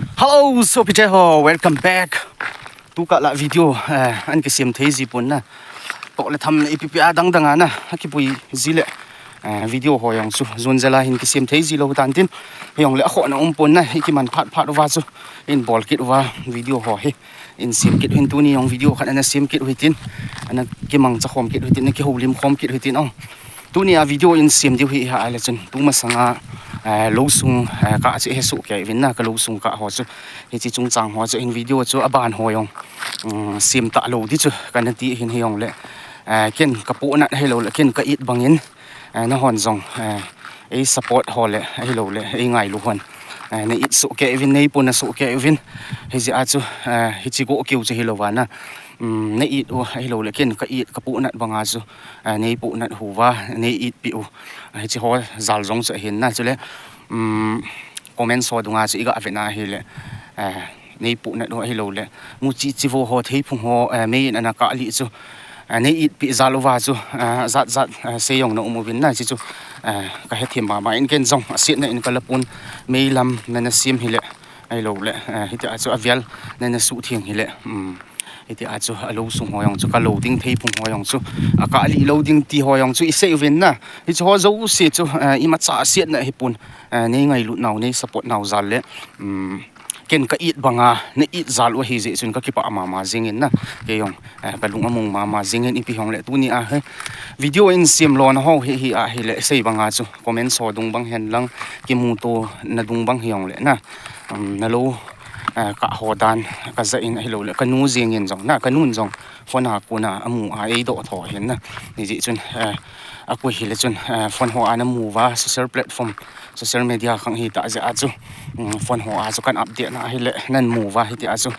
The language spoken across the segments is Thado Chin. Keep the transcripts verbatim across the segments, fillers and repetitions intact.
Hello, sopite ho, welcome back. Tukah la video, eh, an kisem thei ji pon na. Toh le tham le ipi pi a dang dang a na, akipui ji le, eh, video ho jong chu, jun jela hin kisem thei ji lou tan tin. Hijong le akhoh na um pon na, ikiman phat phat uva chu, in bol kit uva video ho hi. In sem kit hin tuni jong video khat ana sem kit u hitin. Ana kimangcha khom kit u hitin, ana kihoulim khom kit u hitin o. Tuni a video in sem diu hi iha le chun, tumasanga, eh, lousung, eh, kah chu ihesoh kei uvin na, ka lousung kah ho chu. Hiche chungchang ho chu hin video chu aban ho jong, um, sem talou di chu, kana ti hin hijong le. Eh, ken kapohnat hilou le, ken ka it bangin, eh, nahon jong, eh, ei support ho le, ahilou le, ei ngailu hon. Eh, na it soh kei uvin, nei pohnat soh kei uvin. Hijeh a chu, eh, hiche go keu chu hilou va na. Um, na it u, ahilou le, ken ka it, kapohnat banga chu. Eh, nei pohnat uva, nei itpi u. Eh, hiche ho jal jong chu ahin na, chule, um, comment ho dunga chu iga vet na hile, eh, nei pohnat u ahilou le, muchi chivo ho, theiphung ho, eh, mei in ana kah lih chu, eh, nei itpi jal uva chu, eh, jat jat, eh, sei jong na um uvin na, hiche chu, eh, kahethem mama in ken jong, asetna in kala pon, meilam nana sem hile, ahilou le, eh, hitia chu avel nana suhtheng hile, um, hitia chu alousung ho jong chu, kalou ding theiphung ho jong chu, akah lih lou ding ti ho jong chu, isei uvin na, hiche ho jouse chu, eh, imacha asetna hipon, eh, nei ngailut nau, nei support nau jal le, um, ken ka it banga, na it jal u ahijeh chun kakipah mama jingin na, kei jong, eh, kalung among mama jingin ipi hijong le tuni a hi, video in sem lona ho hi, hi ahile, sei banga chu, comment ho dung bang hen lang, kimutona dung bang hijong le na, um, nalou, eh, kah ho dan, kaja in ahilou le, kanu jingin jong na, kanun jong, phone a kona amu a eidoh tho hin na. Hijeh chun, eh, akoi hile chun, eh, phone ho a namu uva, social platform, social media khang hitah jeh a chu, um, phone ho a chu kan update na hile, nan mu uva hitia chu.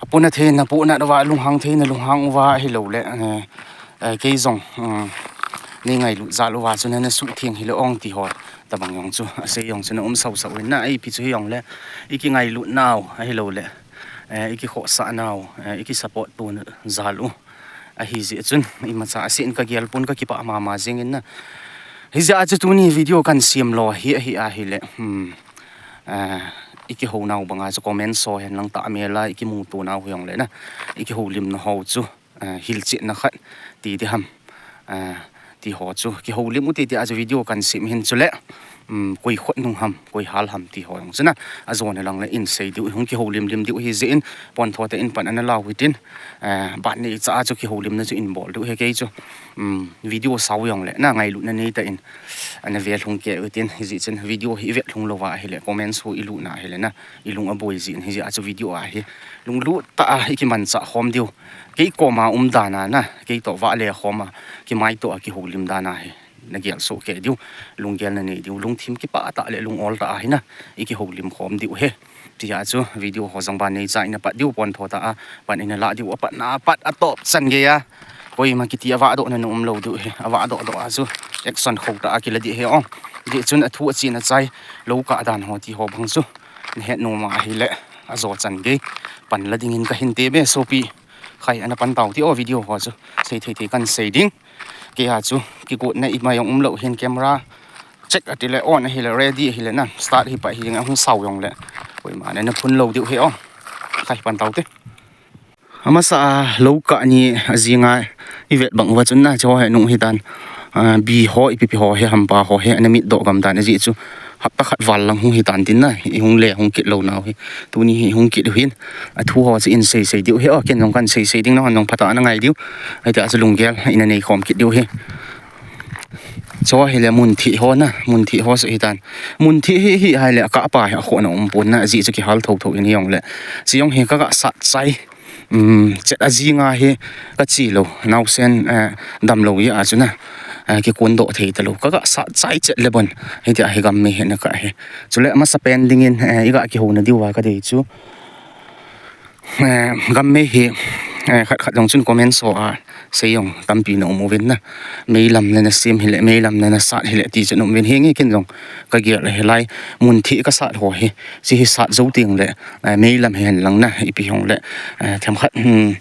Apohnat thei napohnat uva, lunghang thei nalunghang uva, ahilou le, eh, eh, kei jong, um, nei ngailut jal uva chu nana suhtheng hile ong ti ho. Tabang jong chu, asei jong chu na um sau sau in na, ipi chu hijong le, ikingailut nau, ahilou le. Eh, ikikhohsah nau, eh, ikisupport tona jal u. Ahijeh chun, imacha asen kagel pon kakipah mama jingin na. Hijeh a chu tuni video kan sem lou hi, ahi ahile. Hmm. Eh, ikihou nau banga chu comment ho hen lang tah mela, ikimuto nau hijong le na. Ikihoulim nau ho chu. Eh, hilchetna khat ti diham, eh, ti ho chu kihoulim u ti ti a chu video kan sem hin chule, um, koi khut nung ham, koi hal ham ti ho jong chu na, ajona lang le in sei diu, hung kihoulim lim diu hijeh in, pon tho tah in pan ana lau hitin, eh, ban neicha a chu kihoulimna chu in bol diu hi kei chu, um, video sau jong le, na ngailutna nei tah in, ana vel hung kei u hitin, hijeh chun video hi ivet lhung lou va ahile, comment ho ilut na ahile na, ilung aboi jin hijeh a chu video a hi, lunglut tah a ikimanchah khom diu, Kei koma um dan a na, kei toh vale khom a, kimai toh a kihoulim dan a hi, nagel soh kei diu, lunggel nanei diu, lungthim kipah tah le lung ol tah a hi na, ikihoulim khom diu hi. Tia chu video ho jong ban neicha in apat diu, pon tho tah a, pan in ala diu, apatna apat atop chan gei a. Koima kiti avahdoh na na um lou diu hi, avahdoh doh a chu, action khou tah a kila ding hi o. Hijeh chun athu achen achai, lou kah dan ho ti ho bang chu, nahet nom a ahile, ajo chan gei, pan la dingin kahin tebe, sopi. Khai ana pan tau ti o video ho chu. Sei thei thei kan sei ding. Kei a chu kigotna ima jong um lou hin camera check ati le on ahile ready ahile na start hi pa hi jing ahung sau jong le. Koima na na phun lou diu hi o. Khai pan tau te. Amasa a lou kah ni ajing a ivet bang uva chun na chu hi nung hi tan. Ah, bi ho ipi pi ho hi hampa ho hi ana mit doh gam dan ajeh chu. Hapta khat val lang hung hi tan tin na, i hung le hung kit lou nau hi. Tuni hi hung kit u hin. Athu ho chu in sei sei diu hi, o, ken jong kan sei sei ding na hon jong phatah a na ngai diu. Hitia chu lunggel, ina nei khom kit diu hi. Chu hile mun thih ho na, mun thih ho chu hi tan. Mun thih hi, hi hile akah pa hi akhoh na um pon na, ajeh chu kihal tho tho in hi jong le. Chu jong hi ka ga sat chai. Um, chet ajing a hi kachi lou, naosen, eh, damlou jeh a chu na, eh, kikon doh thei talou. Ka ga sat chai chet le bon, hitia hi gam mei hi na kah hi. Chule amasa pen dingin, eh, iga kihouna diu va kadei chu. Eh, gam mei hi, eh, khat khat jong chun comment ho a, sei jong tampi na um uvin na. Meilam nana sem hile, meilam nana sat hile ti chu na um uvin hi nge ken jong kagel a hilai. Mun thih kasat ho hi, chu hi sat jou teng le, eh, meilam hi hen lang na, ipi hijong le, eh, themkhat, hmm,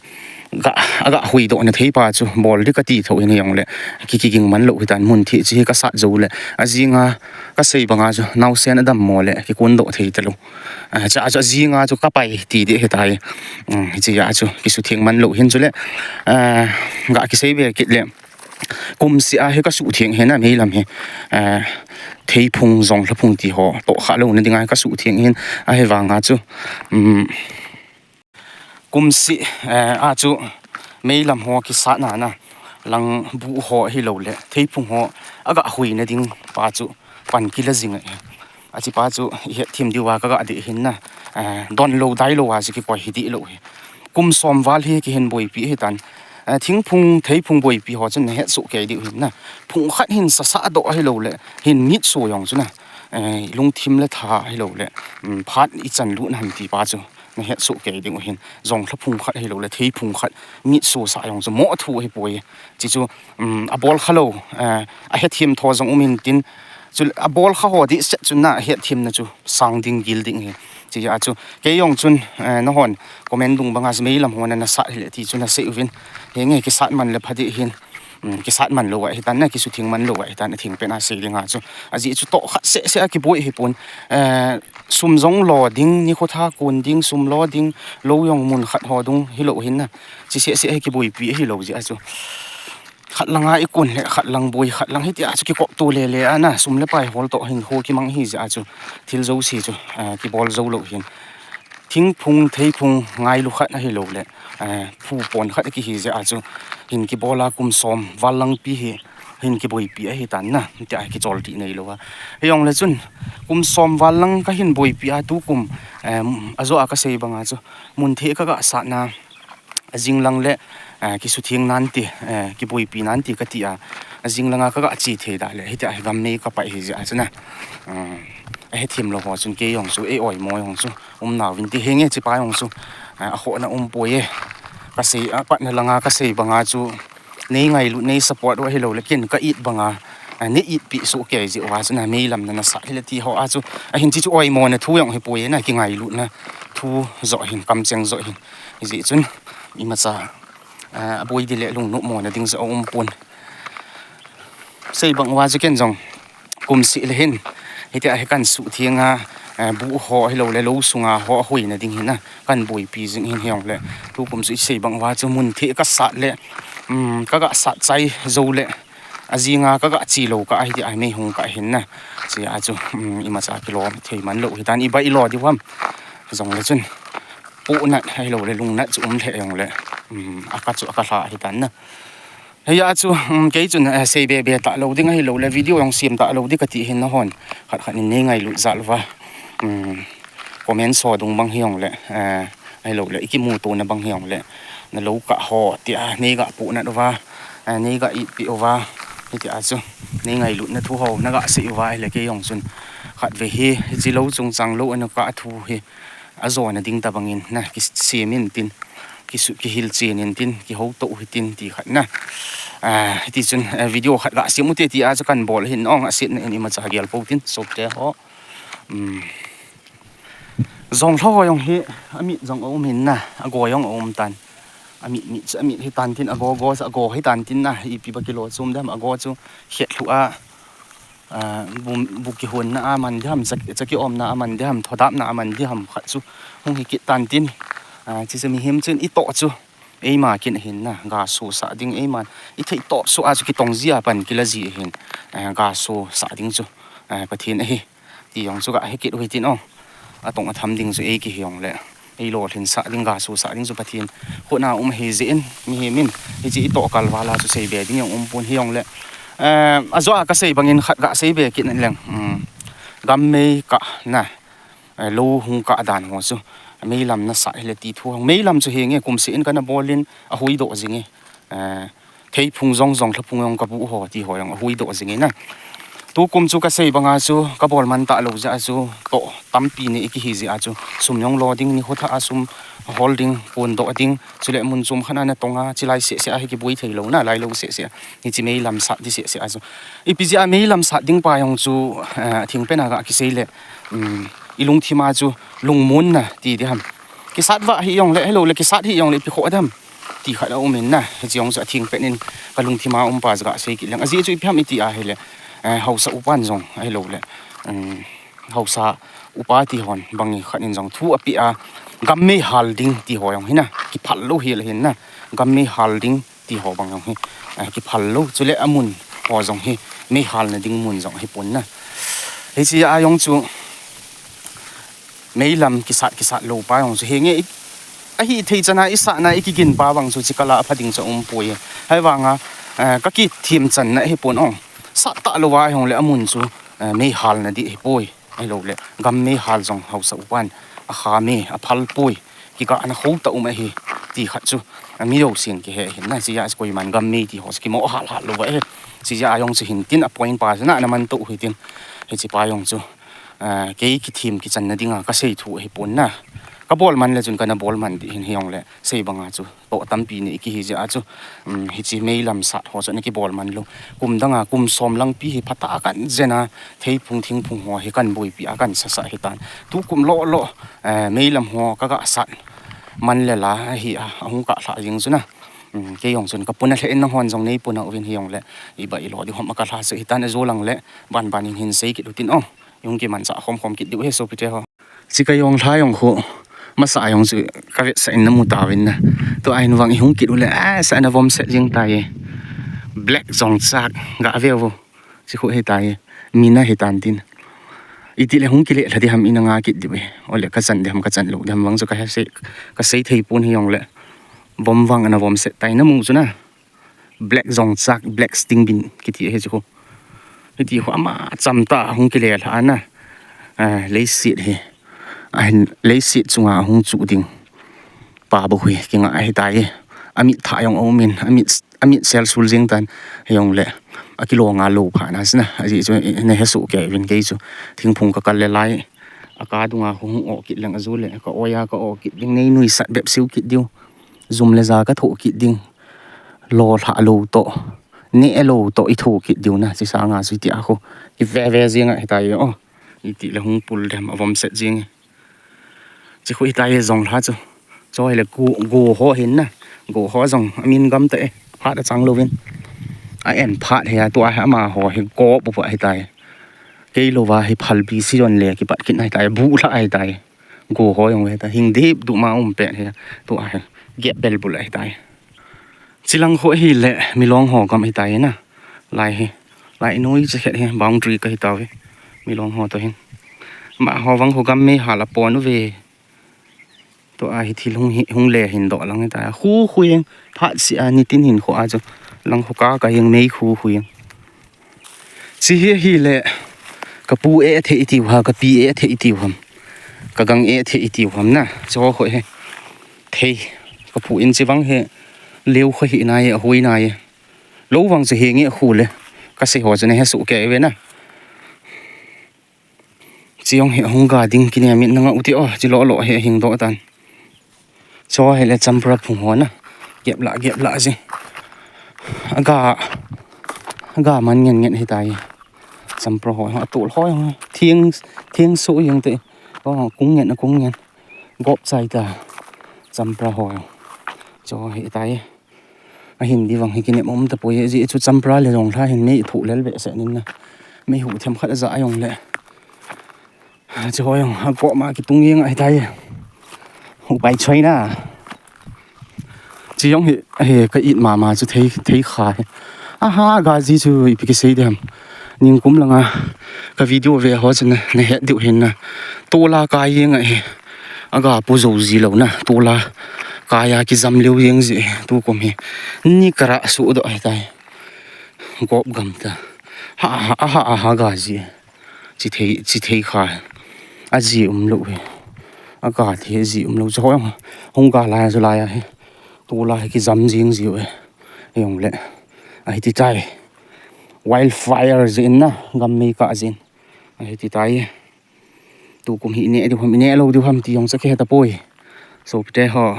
ga, aga huidoh na thei pa chu bol di kati thou in hijongle, ki, kiging man lou hitan, mun thei chi hi kasat jou le, ajinga kasei banga chu naosen adammo le kikon doh thei talou. Ah, cha chu ajinga chu kapai ti di hitai. Um, hichea chu kisutheng man lou hin chule, ah, ga kisei be kit le, kumseh a hi kasutheng hin a meilam hi, ah, theiphung jonglha phung ti ho tohkha louna dinga hi kasutheng hin, ahivanga chu, um, kumseh, eh, a chu meilam ho kisatna na, lang buh ho hilou le theiphung ho aga huina ding pa chu pan kila jing ahi. Achi pa chu ihet them diuva kaga dei hin na, eh, don lou dai lou a chu kikoi hi di lou hi. Kum som val hi kihin boipi hitan, eh, thingphung theiphung boipi ho chun nahet soh kei diu hin na, phung khat hin sasa doh ahilou le hin mitso jong chu na, eh, lungthim le tha ahilou le, um, phat ichan lutna ham ti pa chu nahet soh kei diu hin, jonglha phung khat ahilou le theiphung khat mitso sah jong chu mo thu ahipoi. Chi chu, um, abol kha lou, eh, ahethem tho jong um intin, chu abol kha ho di set chu na ahethem na chu sang ding gil ding hi. Chea chu kei jong chun, eh, nahon comment dung banga chu meilam ho na nasat hile ti chu nasei uvin, henge kisat man le pha di hin, um, kisat man lou ahitan na, kisutheng man lou ahitan, atheng pen a sei dinga chu. Ajeh chu toh khat seh seh a kiboi hipon, eh, sum jong lo ding, nikho tha kon ding, sum lo ding, lou jong mun khat ho dung hilou hin na, chi seh seh hi kiboipi ahilou jeh a chu, khat langa ikon le khat lang boi, khat lang hitia chu kikop to le le a na, sum le pai hol toh hinkho kimang ahi jeh a chu, thil jouse chu, ah, kibol jou lou hin, thingphung theiphung ngailu khat ahilou le, ah, phu pon khat kihi jeh a chu hin kibol a kum som val lang pi hi hin kiboipi ahitan na, tia kichol ti neilou a. Hijongle chun kum som val lang kahin boipi a tukum, em, ajo a kasei banga chu mun thei kaga satna, ajing lang le, eh, kisutheng nante, eh, kiboipi nante kati a, ajing langa kaga che thei da le hitia hi gam mei kapai hi jeh a chu na, um, ahethem lou ho chun kei jong chu ei oimo jong chu um nauvin ti, henge chi pa jong chu, eh, akhohna umpoi e. Kasei, apatna langa kasei banga chu nei ngailut, nei support u ahilou le ken ka it banga, ah, nei itpi soh kei jeh uva chu na meilam na nasat hile ti ho a chu, ahin chi chu oimona thu jong hipoi na, kingailutna thu joh hin, kamcheng joh hin. Hijeh chun imacha, ah, aboi di le lungnopmona ding joh aumpon. Sei bang uva chu ken jong kumseh le hin hitia hi kan suhtheng a, eh, buh ho ahilou le lou sunga ho ahuina ding hin a kan boipi jing hin hijongle, tukum chu isei bang uva chu mun thei kasat le, um, kaga sat chai jou le, ajinga kaga che lou kah a hitia hi mei hung kah hin na, chea chu, um, imacha kilom thei man lou hitan, ibai lo diu ham. Jongle chun pohnat ahilou le lungnat chu um lheh jongle, um, aka chu aka lha hitan na. Hia chu, um, kei chun, eh, sei be be talou ding ahilou le video jong sem talou di kati hin nahon khat khat in nei ngailut jal uva, um, comment so dung bang hijongle, eh, ahilou le ikimuto na bang hijongle, nalou kah ho tia neiga pohnat uva, eh, neiga itpi uva, hitia chu nei ngailutna thu ho naga sei uva ahile kei jong chun khatvei hi hiche lou chungchang lou ana kah thu hi ajona ding tobangin na kisem intin, kisu, kihilchen intin, kihouto hitin ti khat na. Ah, hitichun, eh, video khat ga sem ute tia chu kan bol hin ong, asetna in imacha gel pou tin, sopte ho. Um, jonglha ho jong hi amit jong aum hin na, ago jong aum tan. Amit mit chu amit hitan tin, ago go chu ago hitan tin na, ipi ba kilo chom dem, ago chu khetlhu a, ah, bu, bu kihonna a man diham, cha, cha kiomna a man diham, thodapna a man diham khat chu hung hi kit tan tin. Ah, chuche mihem chun itoh chu eima kin ahin na, ga sosah ding eiman ithei toh soh a chu kitong jia pan kila ji ahin, ah, ga sosah ding chu, ah, Pathen ahi ti jong chu ga he kit u hitin ong. Atong atham ding chu ei kihi jongle, ei lolhinsah ding, ga sosah ding chu Pathen khutna um ahi jeh in, mihem in hiche itoh kalval a chu sei be ding jong umpon hijongle, eh, ajo a kasei bangin khat ga sei be kit leng, um, gam mei kah na, eh, lou hung kah dan ho chu meilam nasah hile ti thu hong, meilam chu henge kumseh in kana bol in ahuidoh jing e, eh, theiphung jong jonglha phung jong kabuh ho ti ho jong ahuidoh jing e na. Tukum chu kasei banga chu kabol man talou jeh a chu toh tampi nei kihi jeh a chu sum jong lo ding, nikho thah a sum hol ding, kondoh ding, chule mun chom khat a natong a chilai seh seh a hi kiboi thei louna, lailou seh seh a, hiche meilam sat di seh seh a chu ipi jeh a meilam sat ding pa jong chu, eh, atheng pen a ga kisei le, um, ilungthim a chu lungmonna ti diham, kisat vah hi jongle, hilou le kisat hi jongle ipi khoh dam. ti khat a um in na, hiche jong chu atheng pet in ka lungthim a um pa chu ka sei kit leng. Ajeh chu ipi ham iti ahile, eh, haosa upan jong ahilou le, um, haosa upa ti hon bang khat in jong thu apeh a, gam meihal ding ti ho jong hi na, kiphal lou hi le hin na, gam meihal ding ti ho bang jong hi, eh, kiphal lou, chule amun ho jong hi, meihal na ding mun jong hi pon na. Hiche a jong chu, meilam kisat, kisat lou pa jong chu, henge i, ahithei chan a isah na, ikigin pa bang chu, chikal a apha ding chu um poi. Hijeh vang a, eh, ka kithem chan na hi pon ong. Sat talou va jong le amun chu, eh, meihal na di hi poi. Ahilou le, gam meihal jong haosa upan, akha me, aphal poi. Kikah na khou ta um ahi, ti khat chu, a mi lo sing kihe hin na, hiche a koiman gam mei ti ho, kimo hal hal lou va ahi. Hiche a jong chu hin tin a point pa chu na, na man to hi tin. Hiche pa jong chu, ah, kei kithem kichan na ding a, ka sei thu hi pon na. Ka bol man le chun ka na bol man di hin hi jong le, sei bang a chu. To tampi ni kihi jeh a chu, um, hiche meilam sat ho chu na kibol man lou. Kum dang a, kum som lang pi hi phat a kan jen a, theiphung thingphung ho hi kan boipi a kan sasa hi tan. Tu kum lo lo, eh, meilam ho ka ga sat man le la hi a, ahung ka lha jing chu na. Um, kei jong chun ka puna lheh in nang hon jong nei puna uvin hi jong le, iba ilo di hom a ka lha chu hi tan a jo lang le, ban ban in hin sei kit u tin ong. Jong kiman cha khom khom kit diu he sopite ho. Chi ka jong lha jong khu, masa jong chu ka vetsah in na mu tauvin na. Tua hin vang i hung kit u le, a, sa na vom set jing tai. Black jong chak, ga ve vo. Chi khu hi tai. Mi na hi tan tin. Iti le hung kile lha di ham i na nga kit di ve. O le ka chan di ham, ka chan lou di ham vang chu ka he sei, ka sei thei pon hi jong le. Vom vang ana vom set tai na mu chu na. Black jong chak, black sting bean kiti hi chu khu. Hiti khu ama cham ta hung kile lha na. Ah, leiset hi. Ahin leiset chunga hung chu ding. Pa bu hui kinga hi tai. Amit tha jong um in, amit, amit sel sul jing tan jong le. Akilo nga lo pha na sina. Ajeh chu na he su ke vin kei chu. Thingphung ka kal le lai. Aka dunga hung o kit leng a ju le. Ka oya ka o kit ding nei nui sat bep siu kit diu. Jum le ja ka tho kit ding. Lo lha lo to. Ne lo to i tho kit diu na. Chi sanga chu ti a khu. I ve ve jing a hi tai o. Iti le hung pul dem a vom set jing. Chi khu hi tai jong lha chu. Cho hi le go, go ho hin na. Go ho jong a min gam ta e. Phat a chang lovin. A en phat he a tua he ama ho he go pu pa hi tai. Kei lo va hi phalbi si jon le kipat kit na hi tai. Bu lha hi tai. Go ho jong ve ta. Hing dip du ma um pe he. Tua he. Gep bel bu la hi tai. Chilang khu hi le, Milong ho gam hi tai na. Lai hi. Lai noi che khet hi, boundary ka hi tau hi. Milong ho to hin. Ma ho vang khu gam meihal a pon u ve. Tua hi thil hung hi, hung le hin do lang hi tai. Khu khu jeng, phat si a ni tin hin khu a chu. Lang khu ka ka jeng mei khu khu jeng. Chi hi hi le, ka pu e thei tiu ha, ka pi e thei tiu ham. Ka gang e thei tiu ham na. Cho khu he. Thei. Ka pu in chi vang he. Leu khu hi nai, a hui nai. Lo vang chu henge khu le. Ka sei ho chu na he su ke ve na. Chi jong hi hung ga ding kinem in na nga u ti o. Chi lo lo he hing do tan. Cho hi le champra phung ho na. Gep la, gep la ji. Aga, aga man ngen ngen hi tai. Champra ho, a tul ho jong. Thieng, thieng su jeng te. O, kung ngen, kung ngen. Gop chai ta. Champra ho jong. Cho hi tai. A hin di vang hi kinem um ta poi ji chu champra le jong lha hin mei thu lel ve se nin na. Mei hu them khat a ja a jong le. Chi ho jong a ko ma ki tung jeng a hi tai. Hu pai choi na. Chi jong hi, hi ka it ma ma chu thei, thei kha hi. A ha ga ji chu ipi ki sei dem. Ning kum langa ka video ve ho chun na het diu hin na. Tola ka jeng a hi. Aga pu zo ji lo na, tula. Kaya ki jam leu jeng ji, tu kum hi. Ni kara su do hi tai. Gop gam ta. Ha, ha, ha, ha, ha, ga ji. Chi thei, chi thei kha. A ji um lo hi. A ga thei ji um lo. Cho hong, hong ga la, jo la ya hi. Tula hi ki jam jeng ji hi. Jong le. A hi ti tai. Wildfire ji in na, gam mei ka ji in. A hi ti tai. Tu kum hi i ne diu ham, i ne lo diu ham ti jong cha ki he ta poi. Sopite ho.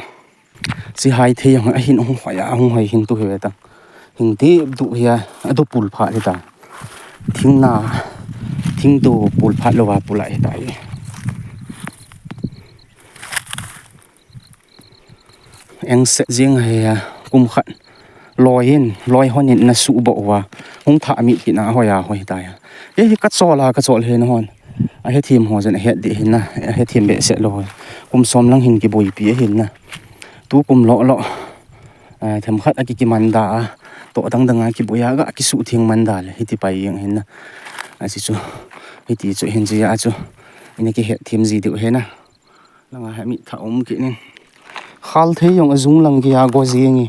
Chi hai thei jong a hin hung hoi a, hung hoi hin tu hi ve ta. Hing dip du hi a, a du pul phat hi ta. Thing na, thing du pul phat lo va pul a hi ta hi. Eng set jing hi a. Kum khat loi in, loi hon in na suboh uva, hung thah mit kit na hoi a hoi tai. Kei hi ka chol a ka chol hi na hon. A hethem ho jen a het ding hin na, a hethem behseh lou. Kum som lang hin kiboipi ahin na. Tu kum lo lo. A, themkhat a ki, kiman da a. To dang dang a kiboi a ga kisuh theng man da le. Hiti pai jeng hin na. A si chu. Hiti chu hin ji a chu. Ina kihet them ji diu hin na. Langa hi mi tha um kit nin. Khal thei jong a jung lang kia go jing e.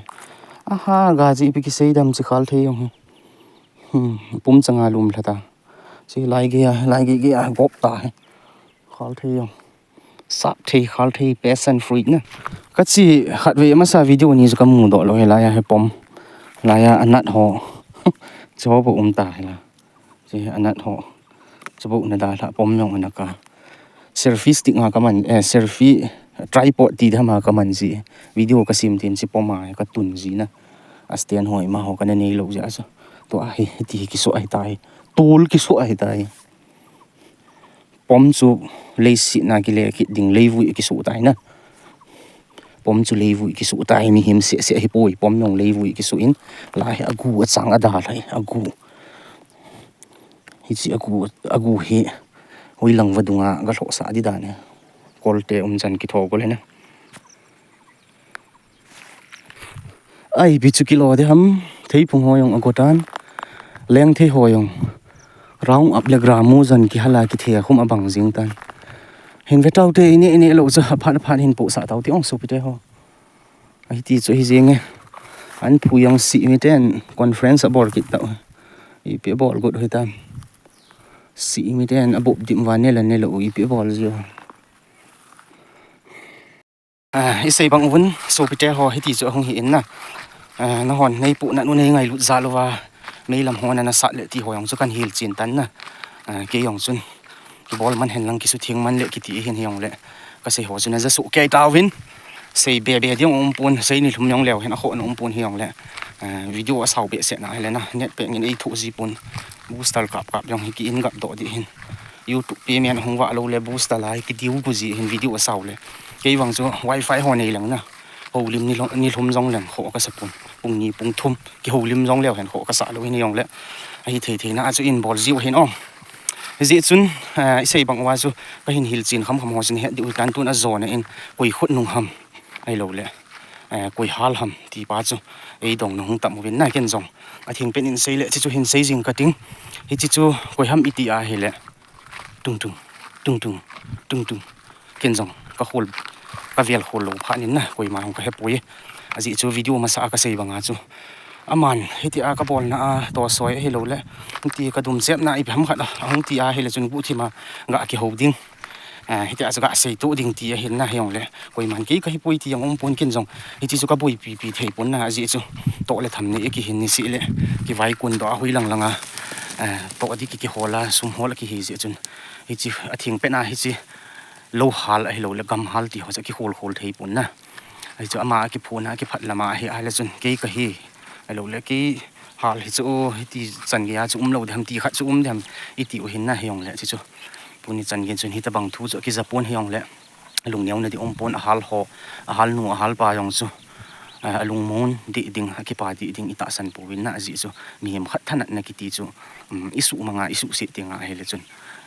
Aha, ga ji pi kisei dam chi khal thei jong hi. Hmm, pum changa lum lha ta. Chi lai kia, lai kia kia gop ta hi. Khal thei jong. Sap thei, khal thei, passion fruit na. Ka chi khat ve masa video ni chu ka mu doh lou hi lai a hi pom. Lai a anat ho. Chu ho bo um ta hi la. Chi anat ho. Chu bo na da la pom jong na ka. Selfie stick nga ka man, eh, selfie tripod ti dam a ka man ji. Video ka sim tin chi pom a ka tun ji na. A stand ho ima ho ka na nei lou ji a chu. Tua hi, hiti hi kisu ahi tai. Tul kisu ahi tai. Pom chu leiset na kile kit ding leivui kisu tai na. Pom chu leivui kisu tai, mihem seh seh hi poi, pom jong leivui kisu in. La hi agu achang ada lai, agu. Hichi agu, agu hi. Hoi lang vadung a ga lhoh sa di dan e. Kolte um chan kitho ko le na. Ai, pi chu kilo de ham, theiphung ho jong a go tan, leng thei ho jong, round up le gramu jan kihal a kithe a khum a bang jing tan. Hin ve tau te, ine, ine lo chu, aphat, aphat hin po sa tau te ong sopi te ho. Ai ti chu hi jing e. An phu jong si mi ten conference a bol kit tau. Ipi bol got hoi tam. Si mi ten a bop dim va ne la ne lo ipi bol ji. Ah, i sei bang uvin, sopite ho, hiti chu ahung hi in na. Ah, nahon, nei pu na nu nei ngailut jal uva, meilam ho na na sat le ti ho jong chu kan hil chin tan na. Ah, kei jong chun, kibol man hen lang kisutheng man le kiti hin hi jong le. Ka sei ho chu na ja su kei tauvin, sei be be ding um pun, sei ni lhum jong leu hen a kho na um pun hi jong le. Ah, video a sau behseh na hi le na, net pek ngin ei thu ji pun, booster kap kap jong hi ki in gap doh di hin. YouTube payment hung vah lou le booster lai kidiu gu ji hin video a sau le. Kei vang chu wifi ho nei lang na. Houlim ni lo, ni lhum jong leng kho ka sa pun. Pung ni pung thum kihoulim jong leu hen kho ka sa lou hin jong le. Ahi thei thei na a chu in bol jiu hin ong. Hijeh chun, eh, i sei bang uva chu ka hin hil chin kham kham ho chun het diu hi tan tun a jona in koi khut nung ham. Ahilou le, eh, koi hal ham ti pa chu ei dong na hung tam uvin na ken jong. A thing pen in sei le chi chu hin sei jing ka ting. Hichi chu koi ham i ti a hi le. Tung tung, tung tung, tung tung. Ken jong, ka khol, ka vel khol lou phat nin na, koima hung ka he poi. Ajeh chu video masa a ka sei banga chu. Aman, hiti a ka bolna a, to soi ahilou le. Hiti ka dum chep na ipi ham khat a, ahung ti a hi le chun guhthim a, ga kihou ding. Eh, hiti a chu ga sei tu ding ti ahin na hi jong le. Koiman kei ka hi poi ti jong um pon ken jong. Hiti chu ka boipi pi thei pon na ajeh chu. To le tham ni i kihin ni si le. Kivai kun doh a hui lang lang a. Eh, to di ki kihol a, sum hol a kihi jeh chun. Hichi a thing pen a hichi lo hal ahilou le gam hal ti ho chu kihol hol thei pon na. Hichu ama a kiphun a kiphat lam a hi a le chun kei ka hi. Ahilou le kei hal hi chu hiti chan gei a chu um lou diham ti khat chu um diham i ti u hin na hi jong le chi chu. Tuni chan gei chun hita bang thu chu kija pon hi jong le. Lungneo na di um pon a hal ho, a hal nu, a hal pa jong chu. A, a lungmon di ding, a kipa di ding i tahsan pouvin na ajeh chu. Mihem khat thanat na kiti chu. Um, i suh manga, i suh si ti nga hi le chun.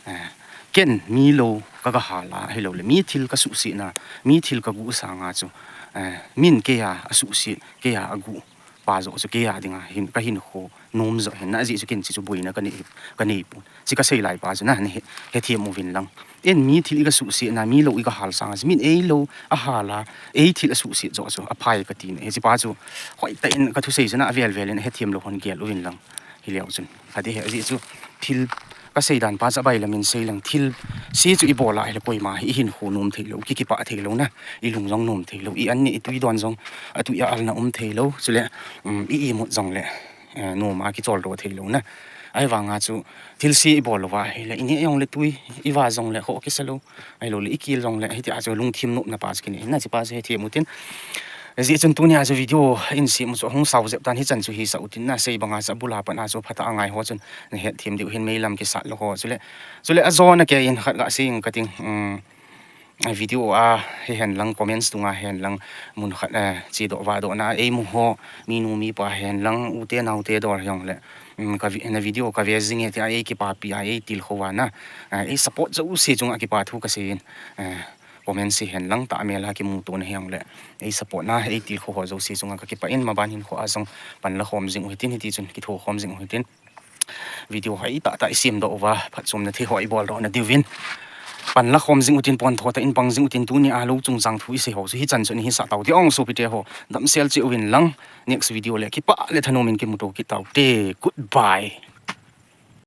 Eh, ken mi lo ka ga hal a, ahilou le. Mi thil ka suh si na, mi thil ka guh sanga chu. Eh, min kei a, a suh si, kei a, a guh. Pa jo chu kei a dinga, hin, ka hin kho, nom jo hin na, ajeh chu ken chi chu boina ka nei, ka nei pon. Chi ka sei lai pa chu na, ni he, he thiam uvin lang. En mi thil i ka suh si na, mi lo i ka hal sanga chu. Min ei lo, a hal a, ei thil a suh si jo chu, a phai ka ti na. Hichi pa chu, hoi ta in ka thusei chu na, a vel vel in he thiam lou hon gel uvin lang. Hi leu chun. Kha di he, ajeh chu thil ka sei dan pa chu a bailam in sei lang thil se chu i bol a hi le koima hi i hin kho nom thei lou, ki kipah thei lou na, i lung jong nom thei lou, i an ni i tui don jong a tui a al na um thei lou, chule, um, i imut jong le, eh, nom a kichol do thei lou na. Ahivanga chu thil se i bol lou va hi le i neh jong le tui, i va jong le kho kisa lou. Ahilou le, i kil jong le, hiti a chu lungthim nopna pa chu kinei, na chi pa chu he thiam u tin. Ajeh chun tuni a chu video in sim u chu hung sau jep tan hichan chu hi sau tin na sei banga chu a bul a pat a chu phat a ngai ho chun na het thiam diu hin meilam kisat lou ho chule. Chule a jona kei in khat ga sei ing ka ting, um, Video a hihen lang, comments dunga hihen lang, mun khat, eh, chedoh vahdohna eimu ho, minu mipa hihen lang, ute naote dol hijongle, um, ka vi-, na video kave jinge tia eikipapi a eitilkhou vana, eh, ei support jouse chunga kipa thu kaseiyin, eh, comments hihen lang, tahmel a kimutona hijongle, ei support na eitilkhou ho jouse chunga kakipah in, maban hinkho a jong panla khom jing u hitin, hitichun kitho khom jing u hitin. Video ho eitahtah isemdoh uva, phatchomna thei ho ibol doh na diuvin panla khom jing utin, pontho tah in pang jing utin, tunia lou chungchang thu isei ho chu hichan chu nahisah tau ti ong sopite ho, damsel cheh uvin lang, next video le kipah le thanom in kimuto kit taute. Goodbye.